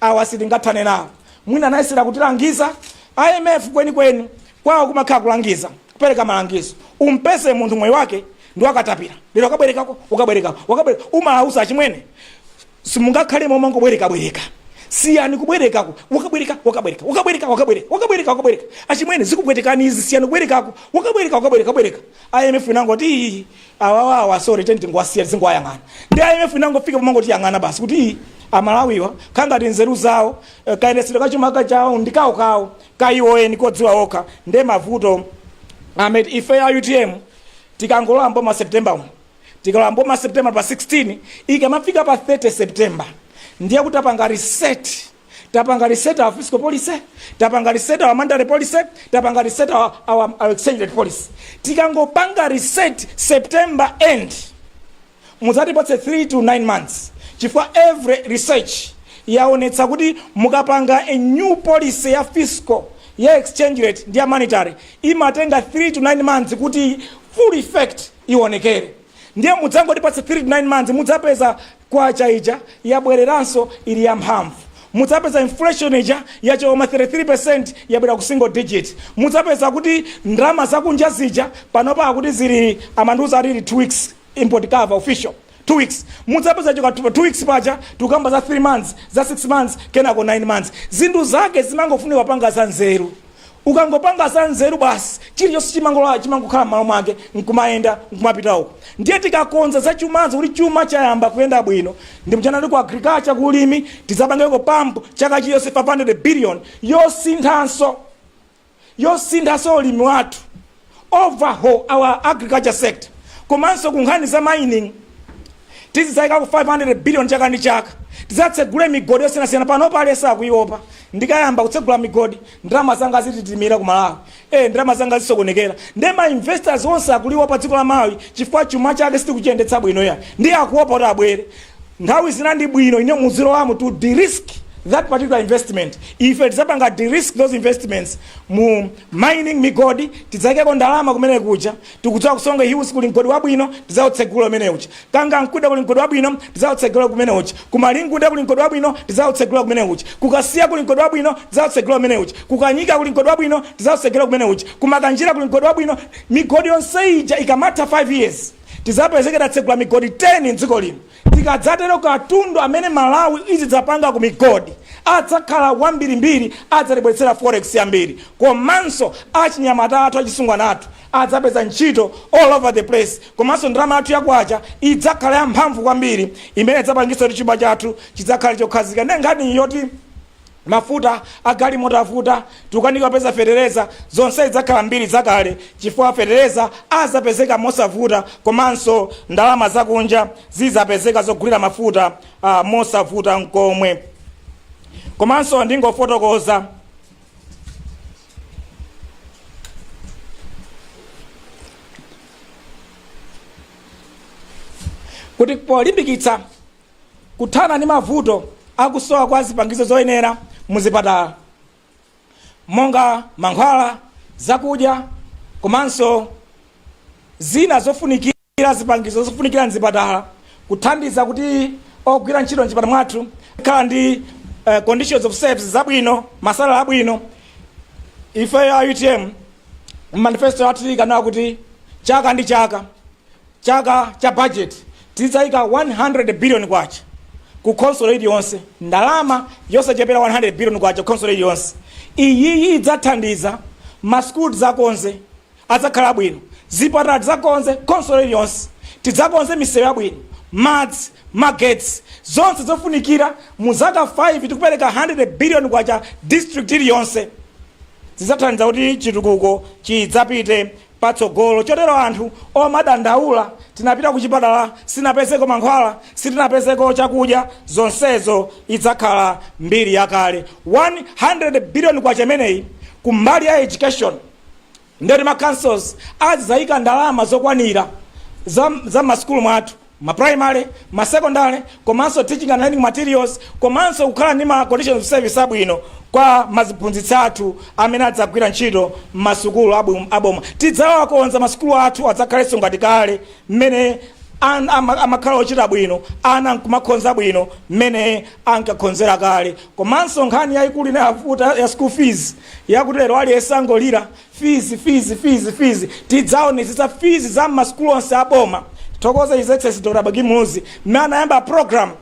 awa, sitingathane nawo. Mwina anayesera kutilangiza. IMF kwenikweni kwawo kumakhala kulangiza, kupereka malangizo. Umpeze munthu moyo wake ndi wakatapira, lero akabwerekako, ukabwerekako, wakabwereka, umawauza, "Achimwene, simungakhale momwe ngobwerekabwereka, siyani kubwerekako." Wakabwereka, wakabwereka, wakabwereka, wakabwereka, wakabwereka, wakabwereka. "Achimwene, zikupwetekani izi, siyani kubwerekako." Wakabwereka, wakabwereka, wakabwereka. IMF inangoti, "Ii, awawawa, sorry, tenti tingowasiya, tingowayang'ana." Ndi IMF inangofika pomangoti yang'ana basi kuti, "Ii, Amalawiwa khangati nzeru zawo, kayendetsedwe kachuma chawo ndi kawo kawo kaiwoeni kodziwa okha." Nde mavuto amene ife ya UTM tikangolowa mboma September uno, tikalowa mboma September pa 16, ikamafika pa 30 September, ndiye kuti tapanga reset. Tapanga reset our fiscal policy, tapanga reset our monetary policy, tapanga reset our exchange rate policy. Tikangopanga reset September end, mudzatipatse 3 to 9 months, chifukwa every research yaonetsa kuti mukapanga a new policy ya fiscal, ya exchange rate ndi ya monetary, imatenga 3 to 9 months kuti full effect ionekere. Ndiye mudzangotipatsa 3 to 9 months, mudzapeza kwacha ija yabwereranso ili yamphamvu, mudzapeza inflation ija yachoma 33% yabwera ku single digit, mudzapeza kuti ndalama zakunja zija panopa akuti zili, amandiuza alili 2 weeks import cover official, 2 weeks. Mudzapeza choka 2 weeks paja tikukamba za 3 months, za 6 months, kenako 9 months. Zinthu zake zimangofunika panga za nzeru. Ukangopanga za nzeru basi, chilichonse chimangolowa, chimangokhala m'malo mwake, nkumayenda, nkumapita uko. Ndiye tikakonza za chumazo kuti chuma chayamba kuyenda bwino, ndi mchana ndi ku agriculture, ku ulimi, tidzapangeko pump chaka chiliyonse 500 billion yosinthanso ulimi wathu, overhaul our agriculture sector. Komanso ku nkhani za mining tizidzayikako 500 billion chaka ndi chaka, tidzatsegule migodi yosiyanasiyana. Panopa aliyense akuiopa, ndikayamba kutsegula migodi ndalama zanga zititimira ku Malawi, ndalama zanga zisokonekera. Ndiye ma investors onse akuliwopa dziko la Malawi chifukwa chuma chake sitikuchiyendetsa bwino ya, ndiye akuopa kuti abwere. Nthawi zina ndi bwino ine muzilowamo to de-risk that particular investment. Ife tidzapanga de-risk those investments mu mining, migodi, tidzayikeko ndalama kumene kuja. Tikudziwa ku Songwe Hills kuli mgodi wabwino, tidzautsegula kumene uja. Kangankunde kuli mgodi wabwino, tidzautsegula kumene uja. Kumalingunde kuli mgodi wabwino, tidzautsegula kumene uja. Kukasiya kuli mgodi wabwino, tidzautsegula kumene uja. Kukanyika kuli mgodi wabwino, tidzautsegula kumene uja. Kumakanjira kuli mgodi wabwino. Migodi yonse ija ikamatha 5 years tidzapezeke tatsegula migodi 10 mdziko lino. Tikadzatero katundu amene Malawi izidzapanga ku migodi adzakhala wambirimbiri, adzatibweretsera forex yambiri, komanso achinyamata athu, achisungwana athu adzapeza ntchito all over the place. Komanso ndalama yathu yakwacha idzakhala yamphamvu kwambiri, imene idzapangitsa kuti chuma chathu chidzakhala chokhazika. Ndi nkhani yoti mafuta agalimoto avuta, tikukanika kupeza fetereza, zonse zidzakhala mbiri zakale chifukwa fetereza azapezeka mosavuta, komanso ndalama zakunja zizapezeka zogulira mafuta mosavuta nkomwe. Komanso ndingofotokoza kuti polimbikitsa kuthana ndi mavuto akusowa kwa zipangizo zoyenera muzipatala monga mankhwala, zakudya, komanso zina zofunikira, zipangizo zofunikira mzipatala, kuthandiza kuti ogwira ntchito mchipatala mwathu khala ndi conditions of service zabwino, ma salary abwino, ife a UTM manifesto yathu tikanawa kuti chaka ndi chaka, chaka cha budget, tidzayika 100 billion kwacha ku khonsolo iliyonse, ndalama yosachepera 100 billion kwacha ku khonsolo iliyonse. Iyiyi idzathandiza masukulu tidzakonze, adzakhala bwino, zipatala tidzakonze khonsolo iliyonse, tidzakonze misewu yabwino, madzi, magetsi, zonse zofunikira. Mu zaka 5 tikupereka 100 billion kwacha district iliyonse, zidzathandiza kuti chitukuko chidzapite patsogolo. Chotero anthu omadandaula, tinapita kuchipatala sinapezeko mankhwala, sitinapezeko chakudya, zonsezo idzakhala mbiri yakale. 100 billion kwacha imeneyi kumbali ya education, ndeti ma councils azidzayika ndalama zokwanira za masukulu mwathu, ma primary, ma secondary, komanso teaching and learning materials, komanso kukhala ndi ma conditions of service abwino kwa maziphunzitsi athu amene adzagwira ntchito m'masukulu aboma. Tidzawakonza masukulu athu adzakhalenso ngati kale mmene amakhala ochita bwino, ana nkumakhonza bwino mmene ankakhonzera kale. Komanso nkhani yayikulu inayavuta ya school fees, yakuti lero aliyense angolira fees, fees, fees, fees, tidzaonetsetsa fees za masukulu onse aboma. Thokoza His Excellency Dr. Bakili Muluzi mmene anayamba program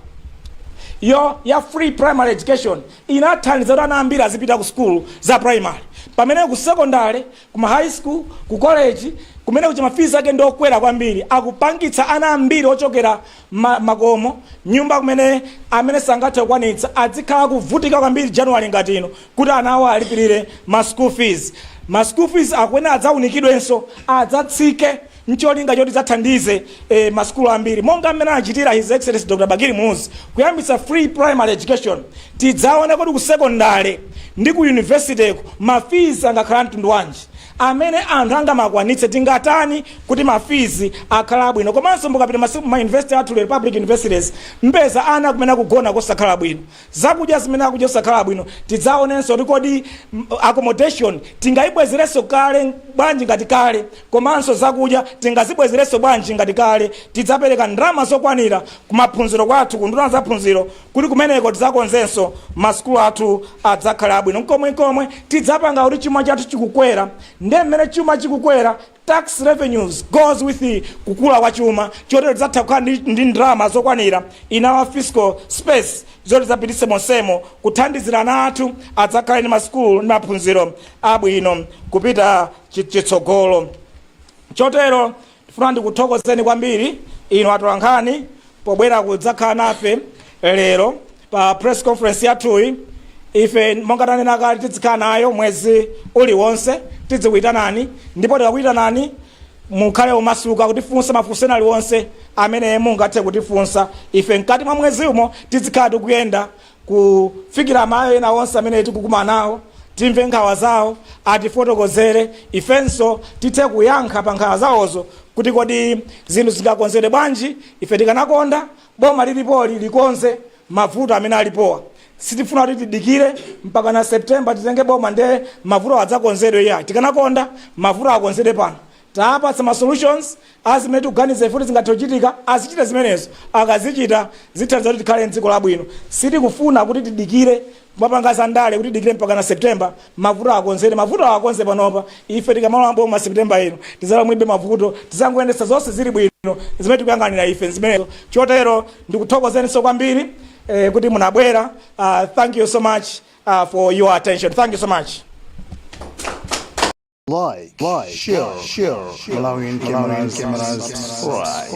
yo ya free primary education, inathandiza kuti ana ambiri azipita ku school za primary, pamene ku secondary, kuma high school, ku college kumene kuja ma fees ake ndiokwera kwambiri, akupangitsa ana ambiri ochokera makomo nyumba kumene amene sangathe kukwanitsa adzikhala kuvutika kwambiri January ngati ino kuti ana awo alipirire ma school fees. Ma school fees akuyenera adzaunikidwenso, adzatsike ncholinga choti dzathandize masukulu ambiri, monga mmene anachitira His Excellency Dr. Bakili Muluzi kuyambitsa free primary education. Tidzaone kuti ku secondary ndi ku university ku ma fees angakhala mtundu wanji amene anthu angamakwanitse, tingatani kuti ma fees akhala abwino. Komanso mukapita ma university athu lero, public universities, mpeza ana kumene akugona kosakhala bwino, zakudya zimene akudya kosakhala bwino. Tidzaonenso kuti kodi accommodation tingayibwezerenso kale bwanji ngati kale, komanso zakudya tingazibwezerenso bwanji ngati kale. Tidzapereka ndalama zokwanira kumaphunziro kwathu, ku nduna za phunziro, kuti kumeneko tidzakonzenso masukulu athu adzakhala abwino. Nkomwekomwe tidzapanga kuti chuma chathu chikukwera, ndiye mmene chuma chikukwera Tax revenues goes with the kukula kwa chuma. Chotero tidzatha kukhala ndi ndalama zokwanira in our fiscal space zoti tidzapititse monsemo kuthandizira ana athu adzakhale ndi masukulu ndi maphunziro abwino kupita chitsogolo. Chotero ndifuna ndikuthokozeni kwambiri inu atolankhani pobwera kudzakhala nafe lero pa press conference yathuyi. Ife, monga tanena kale, tizikhala nayo mwezi uliwonse. Tizikuyitanani, ndipo tikakuyitanani mukhale omasuka kutifunsa mafunso ena aliwonse amene mungathe kutifunsa ife. Mkati mwa mwezi umo tizikhala tikuyenda kufikira malo ena onse amene tikukumana nawo, timve nkhawa zawo, atifotokozere, ifenso tithe kuyankha pa nkhawa zawozo kuti kodi zinthu zingakonzedwe bwanji. Ife tikanakonda boma lilipoli likonze mavuto amene alipowa. Sitifuna kuti tidikire mpaka na September titenge boma nde mavuto adzakonzedwe. Ya, tikanakonda mavuto akonzedwe pano. Tapatsa ma solutions azimene tikuganiza ife kuti zingathe kuchitika, azichite zimenezo. Akazichita, zithandiza kuti tikhale mdziko labwino. Sitikufuna kuti tidikire mapanga za ndale kuti tidikire mpaka na September mavuto akonzedwe. Mavuto akonze panopa. Ife tikamalowa boma September ino, tizalamwibe mavuto, tizangoyendetsa zonse zili bwino. Zimene tikuyang'anira ife zimenezo. Chotero ndikuthokozeninso kwambiri kuti munabwera. Thank you so much for your attention. Thank you so much. Like, share, share, Malawian cameras, subscribe.